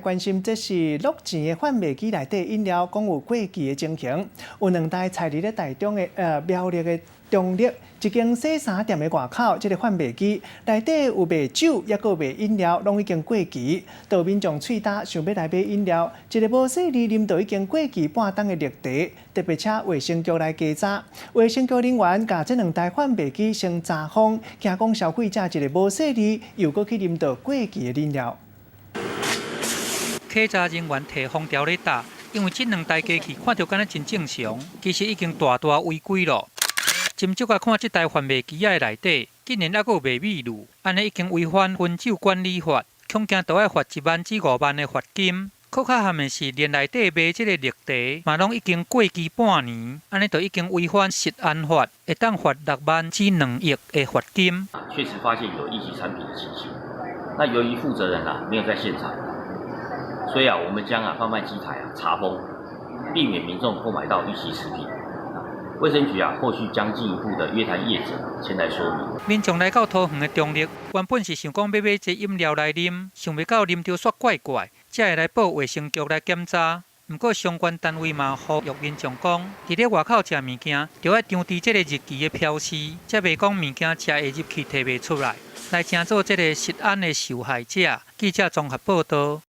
關心這是樂錢的販賣機內底飲料，講有過期的情形。有兩台設佇咧台中的苗栗的中壢一間洗衫店的外口，這個販賣機內底有賣酒，抑閣有賣飲料，攏已經過期。當民眾喙焦想欲來買飲料，一个無細膩啉著已經過期半冬的綠茶，特別請衛生局來稽查。衛生局人員共這兩台販賣機先查封，驚講消費者一个無細膩，又閣去啉著過期的飲料。稽查人員提封條咧打，因為這兩台機器看著敢若真正常，其實已經大大違規囉。斟酌來看，這台販賣機仔的內底，竟然猶閣有賣米露，按呢已經違反薰酒管理法，恐驚著愛罰1萬至5萬的罰金。閣較慘的是，連內底賣這個綠茶，嘛攏已經過期半年，按呢就已經違反食安法，會當罰6萬至2億的罰金。確實發現有異期產品的情形，那由於負責人啊沒有在現場。所以啊，我們將販賣機台查封，避免民眾購買到逾期食品。衛生局啊，後續將進一步的約談業者前來說明。民眾來到桃園的中壢，原本是想講欲買一飲料來啉，想袂到啉著煞怪怪，才會來報衛生局來檢查。毋過相關單位嘛呼籲民眾講，佇咧外口食物件，著愛張知這个日期的標示，才袂講物件食會入去提袂出來，來成做這个食安的受害者。記者綜合報道。